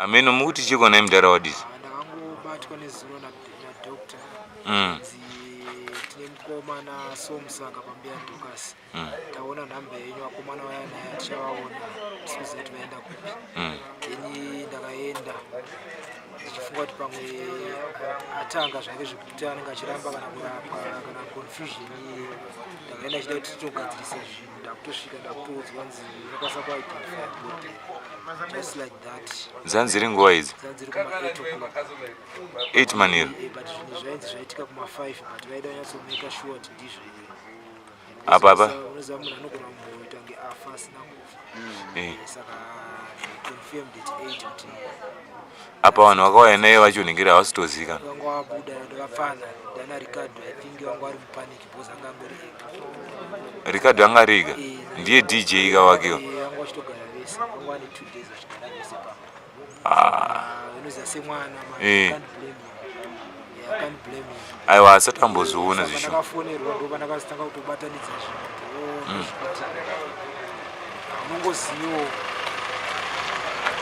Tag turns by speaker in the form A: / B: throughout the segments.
A: Ameno mukuti chiko nhai mudhara wadisi?
B: Ah, ndakangobatwa nezuro nadoctor nzi tine mukomana somusaka pambuya Dorcas. Taona nhamba yenyu, vakomana vaya naye tichavaona, tisikuziva kuti vaenda kupi. Then ndakaenda ndichifunga kuti pamwe atanga zvake zvekuti anenge achiramba kana kurapwa kana confusion iye. Ndakaenda chida kuti titogadzirisa zvinhu, ndakutosvika ndakutoudzwa nzi unokwanisa kuidentify body just like that.
A: Dzanzi dziri nguva idzi?
B: Dzanzi dziri kuma 8 o'clock.
A: 8 manheru?
B: But zvinhu zvainzi zvaitika kuma 5, but vaida kunyatsomake sure kuti ndizvo here.
A: Apa apa
B: Unoziva munhu anogona kumboita kunge afa asina kufa. Saka they confirmed at 8 kuti
A: Apa vanhu vakauya naye vacho ningiri havasi kutozivikanwa.
B: Vanga vabuda ndovapfana ndana Ricardo. I think vanga vari mupanic because anga angori ega.
A: Ricardo anga ari ega? Ndiye DJ ka wakewo?
B: Vanga vachitogara vese, vanga vane 2 days vachigara vese pamba. Unoziva semwana man, you can't blame him. Yeah, I can't blame him.
A: Aiwa, asati ambozoona
B: Saka
A: zvisho.
B: Ndakafonerwa, ndo pandakazotanga kutobatanidza zvinhu kuti oh, ndozvikuti unongozivawo.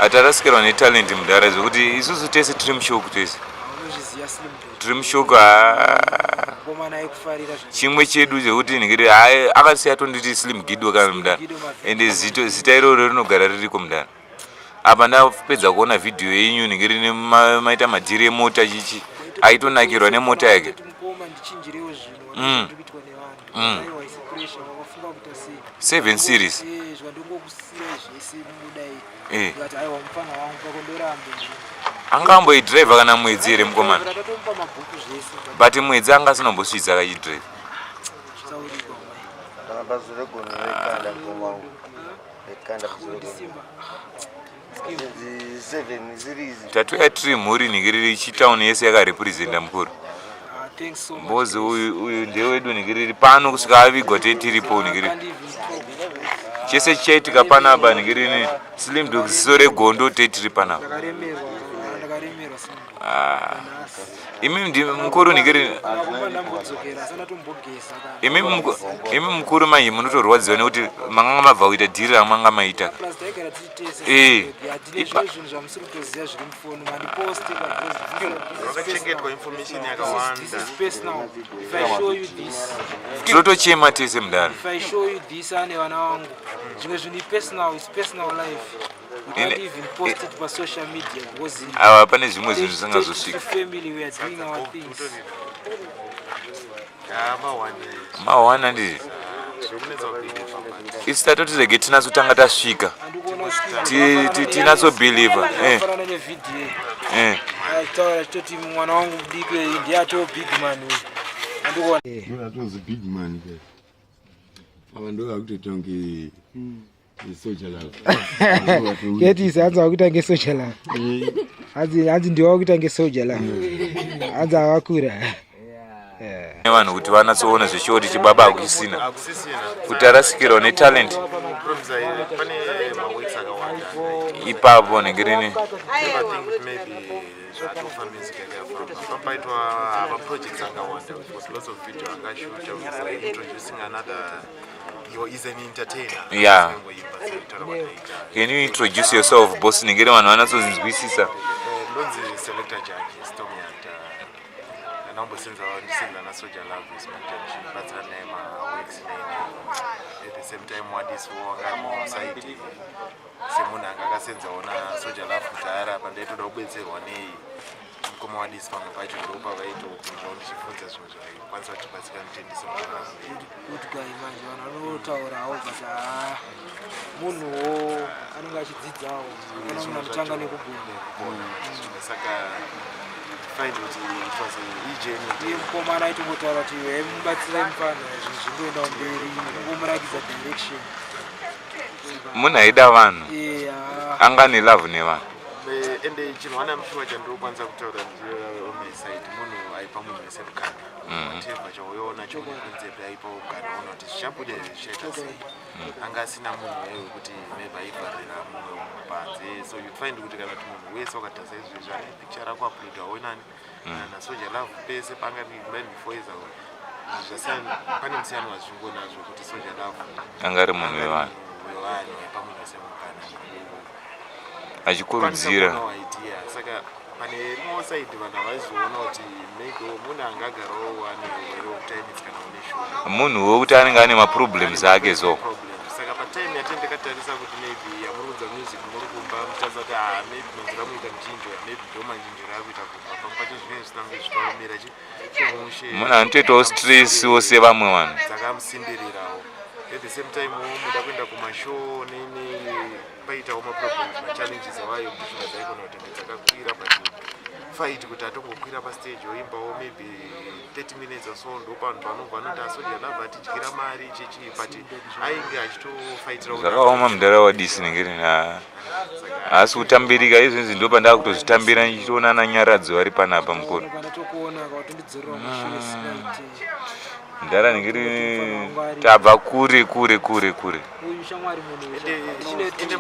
A: Atarasikirwa netalent mudhara, zvekuti isusu tese tiri mushock tese.
B: Unozviziva, Slim Dog.
A: Tiri mushock, ah.
B: Mukomana aikufarira
A: Chimwe chedu zvekuti ningiri hai akasiya tonditi Slim Gido kana mudhara.
B: Gido Mavhiki.
A: Ende zita iroro rinogara ririko mudhara. Apa ndapedza kuona vhidhiyo yenyu ningiri maita madhiri emota chichi, aitonakirwa nemota yake.
B: Kuti mukoma, ndichinjirewo zvinhu ndiri kuitwa nevanhu. Aiwa, isi pressure wakafunga kuita sei?
A: 7 Series.
B: Zvandongokusirai zvese mungodai. Ndikati aiwa, mufana wangu pako ndorambe.
A: Anga amboidhiraivha kana mwedzi here mukomana?
B: Ndatomupa mabhuku zvese, but
A: But mwedzi anga asinombosvitsa akachidhiraivha.
B: Zvitaurikwa mai.
C: Kana bazu regono rekanda gomangu rekanda bazu regono.
B: Simba.
C: Zinzi 7 Series.
A: Tatoya tiri mhuri ningiriri, chitauni yese yakarepresenta mukuru.
B: Ah, thanks so much.
A: Mbozi uyu ndewedu ningiriri, pano kusvika avigwa tiripo ningiriri.
B: Can't even talk.
A: Chese chichaitika panapa ningiriri, Slim Dog ziso regondo, tetiri panapa.
B: Ndakaremerwa, ndakaremerwa, Simba.
A: Ah. Imi ndi mukuru ningiriri.
B: Nakumba ndambodzokera asana tombogeza kana.
A: Imi mukuru manje munotorwadziwa nekuti manganga mabva kuita dhiri ramanga maita.
B: Plus taigara tiri tese. Hatine zvimwe zvinhu zvamusiri kutoziva zviri mufoni mandiposte, but because this is
D: Vakachengetwa
B: personal.
D: information
B: This is
D: yakawanda.
B: personal. If I show you this,
A: Tinotochema tese mudhara.
B: if I show you this ane vana vangu, zvimwe zvinhu personal, it's personal life. We can't even post it pa social media because
A: Ava pane zvimwe zvinhu
B: take it
A: zvisingazosvika.
B: to family, we are doing our things.
D: Mawane.
A: Mawana ndizvi.
D: Zvekunetsa kubelieva, but
A: Isi tatoti rege tinatsotanga tasvika.
B: Andikuona
A: Tinatsobelieva.
B: Fanana nevhidhiyo achitaura achitoti mwana wangu mudiki ndiye atoo big man uyu, andikuona.
E: Atozi big man ke ava, ndo vakutoita kunge Soul Jah Love.
B: Ketisi hanzi vakuita ngeSoul Jah Love, hanzi ndiwe wakuita ngeSoul Jah Love, hanzi avakura.
A: Nevanhu kuti vanatsoona zveshuwa kuti chibaba hakuchisina.
D: Hakusisina.
A: Kuti arasikirwa netalent.
D: Promise, pane maworks akawanda.
A: Ipapo nhingirini.
D: Never think kuti maybe zvatofa music yakafamba papaitwa maprojects akawanda. We've got lots of video akashuta with like introducing another, he is an entertainer. Angoimba setaura kwataita.
A: Can you introduce yourself, boss, ningiri vanhu vanatsonzwisisa?
D: Ndonzi Selector Judge Storm Yard. Ndambosenza, ndisenza naSoul Jah Love manager, ndichibatsira naye maworks nene. At the same time wadiswo wanga ari musaidi semunhu anga akasenzawo naSoul Jah Love kudhara. Pandaitoda kubetserwa nei mukoma wadisi, pamwe pacho ndopavaitopinzwawo ndichibvunza zvimwe zvaikwanisa kutibatsira mutendise muaedu.
B: Good guy manje, vanhu vanotaurawo, but haa, munhuwo anenge achidzidzawo, kana munhu anotanga nekugona.
D: Saka find kuti it was a journey.
B: Iye mukomana aitongotaura kuti mubatsirai mufana, zvinhu zvingoendawo mberi, kungomurakidza direction.
A: Munhu aida vanhu. Anga ane love nevanhu.
D: Ende chinhu one I'm sure chandinokwanisa kutaura on my side, munhu aipa munhu wese mukana. Whatever chauyoona chokunzepe, aipa mukana, ona kuti zvichabuda here, zvichaita sei. Anga asina munhu waiwe kuti maybe aivharira mumwe umwe panze. So you find kuti kana kuti munhu wese wakaita saizvezvi ane picture rako uploadawo nani naSoul Jah Love pese panga maybe 4 years ago, zvasiyana, pane musiyano wazvingonazvo kuti Soul Jah Love
A: Anga ari munhu wevanhu.
D: Wevanhu, aipa munhu wese mukana.
A: Achikurudzira.
D: Kwanisa kuonawo. Pane rimwewo side vanhu havaizoona kuti maybe munhu angagarawo ane urwere hwekuti ainetsekana neshuga.
A: Munhu wekuti anenge ane maproblems ake so.
D: Problem. Saka patime yatenge takatarisa kuti maybe yamuruudza music muri kumba muchitaridza kuti ah, maybe manzira muita muchinjoya, maybe ndo manjinjiro akuita kumba. Pamwe pacho zvinenge zvisina kunge zvichitomira chimushe.
A: Munhu anotoitawo stress wo sevamwe vanhu.
D: Dzakamusimbirirawo. At the same time muda kuenda kumashow nei nei, paitawo maproblems, machallenges awayo kuti shuga dzaigona kuti dzakakwira, but fight kuti atongokwira pastage oimbawo maybe 30 minutes or so, ndo panhu panobva anoti aSoul Jah Love atidyira mari chichi, but ainge achitofaitira.
A: Zvakaoma mudhara wadisi nengeri haasi kutambirika izvezvi, ndo pandaa kutozvitambira ndichitoona ana Nyaradzo vari panapa mukuru.
B: Kana tokuona kawatondidzorera mashure singaiti.
A: Mudhara nengeri tabva kure kure kure kure.
B: Uyu shamwari munhu.
D: Ende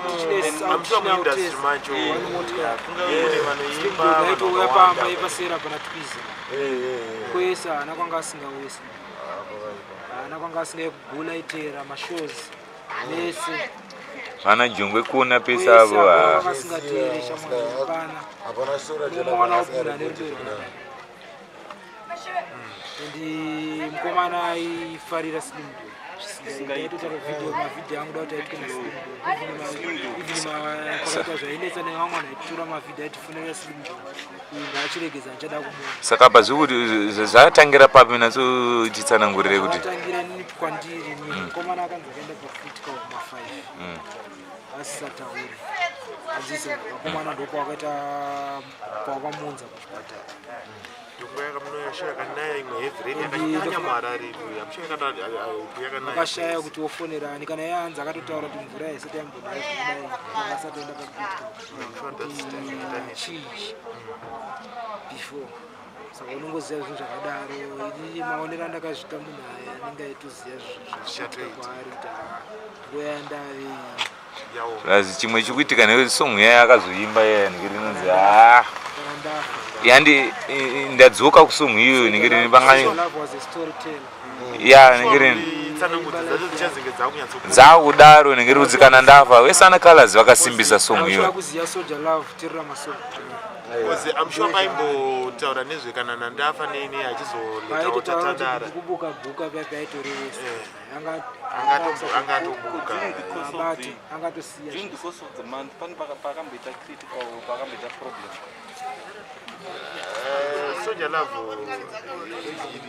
D: I'm sure muindustry macho kunge kune vanoimba vanhu
B: aitouya pamba
D: vakawanda.
B: Ipasera pana twiza kwese, haana kwanga asingawesi, haana kwanga asingai kugula, itera mashows mese.
A: Vana Jongwe kuona pese
B: kwese
A: avo.
B: hapana
A: Ah.
B: kwanga asingateere shamwari, hapana.
C: Hapana sura.
B: Unomuwana wabvuna nerudo rwakadai. And mukomana aifarira Slim Dog, aitotora video, mavhidhiyo angu da kuti aitwe naSlim Dog. Even pakaita zvainetsa nevamwe vanhu, aitora mavhidhiyo aitifonera Slim Dog, uyu ngaachiregedza, ndichada kumuona.
A: Saka apa zvikuti zvatangira papi? Natsotitsanangurire kuti.
B: Zvakatangira nini kwandiri ni mukomana akanzi akaenda pacritical kuma5 asisatauri anzisa vakomana, ndopawakaita pawakamunza kuchipatara.
D: Nguva yakamunoyasho yakanaya imwe heavy rain yakanyanya muHarare, I'm sure yakanaya.
B: Akashaya kuti wofonera ani kana yaanzi akatotaura kuti mvura haisati yambonaya zvakadai asati aenda pacritical chii before. Saka unongoziva zvinhu zvakadaro. Inini maonero andakazvita, munhu aya anenge aitoziva zvichaita kwaari kuti haa, nguva yandave
D: yawo.
A: Plus chimwe chikuitika nekuti song yaya akazoimba yaya nekuti inonzi ah
B: kana ndafa.
A: Yandi ndadzoka kusong iyoyo nekuti vangani.
B: Love was a storyteller.
A: Ya, nekuti
D: tsanangudzo dzacho dzichazenge dzakunyatso
A: dzakudaro nekuti kuti kana ndafa wese ana Colors vakasimbisa song
B: Ushoda
A: iyoyo.
B: kuziva Soul Jah Love, tirira masong.
D: Because I'm sure paimbotaura nezve kana nandafa neni achizoletawo
B: Paitotaura kuti
D: tatandara.
B: kubuka guka paya paitorevesa.
D: Angatobuka.
F: During the course of
B: Abati
F: the
B: angatosiya.
F: During the course of the month pane pakamboita critical, pakamboita problem?
D: Soul Jah Love,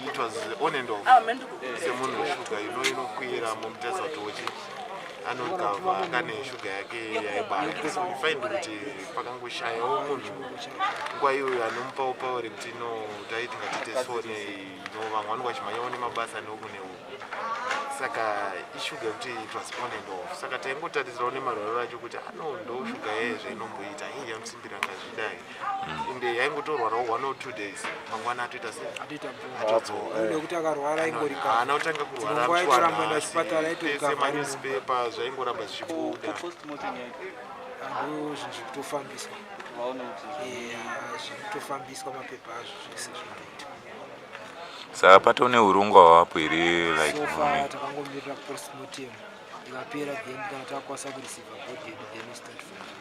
D: it was on and off semunhu weshuga inokwira mumutesa kuti uchi anogava akane shuga yake yaibaya. So you find kuti pakangoshayawo munhu nguva iyoyo anomupawo power rekuti no, taiti ngatite so no, vamwe vanenge vachimhanyawo nemabasa neuku neuku. Saka ishuga yekuti it was on and off, saka taingotarisirawo nemarwariro acho kuti ano ndo shuga yeye zvainomboita ii yamusimbira ngazvidai, ende yaingotorwarawo 1 or 2 days, mangwana atoita sei?
B: Atoita.
D: Atodzoka.
B: Nekuti akarwara ingorika.
D: Haana kutanga kurwara.
B: Dzimwe nguva aitoramba enda kuchipatara, aitorikavha.
D: Manewspaper zvaingoramba zvichibuda.
F: Postmortem yacho?
B: Ando zvinhu zvikutofambiswa.
F: Kuti vaone kuti
B: Zvikutofambiswa, mapepa azvo zvese zvinotoitwa.
A: Saka patone urongwa hwapo here like?
B: So far takangomirira postmortem ikapera, then kana takwanisa kureceiva body yedu, then we start from there.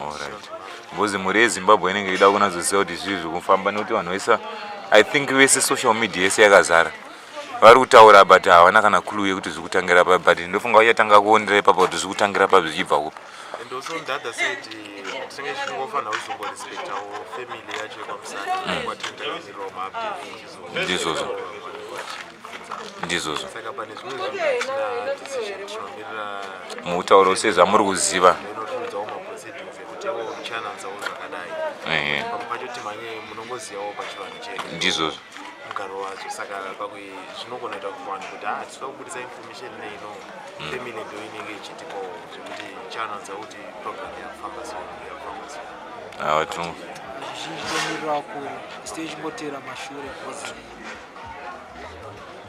A: Alright, because mhuri yeZimbabwe inenge ida kunatsoziva kuti zvii zviri kufamba, nekuti vanhu vese, I think vese, social media yese yakazara vari kutaura, but havana kana clue yekuti zviri kutangira papi, but ndofunga vachatanga kuonera ipapo kuti zviri kutangira papi, zvichibva kupi.
D: And also on the other side, tinenge tichingofanira kuzongorespectawo family yacho yekwamusana kwatinotakamirirawo maupdates.
A: Ndizvozvo, ndizvozvo.
D: Saka pane zvimwe zvinhu hatina decision, tinomirira.
A: Mutauro sezvamuri kuziva.
D: Inotiudzawo maproceedings ekuti iwo channel zvakadai. Pamwe pacho timhanye, munongozivawo pachivanhu chedu mugaro wacho. Saka pamwe zvinogona kuita kuvanhu kuti ah, tinoda kubudisa information neino family ndo inenge ichitipawo zvekuti chananza kuti program yakufamba so, yakufamba so.
A: Awa tino
B: Zvizhinji tomirira vakuru, isu tichingotera mashure, because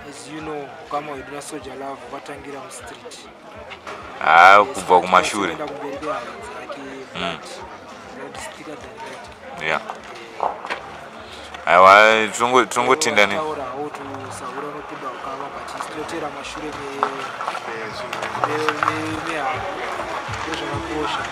B: as you know, ukama hwedu naSoul Jah Love hwakatangira mustreet.
A: Haa, kubva kumashure.
B: Kuenda kumberi kwehama dzake, but blood is thicker than water.
A: Ya, aiwa, tinongotenda ne
B: Taurawo tusahura unopinda ukama, but isu tinotera mashure mehama, ndozvakakosha.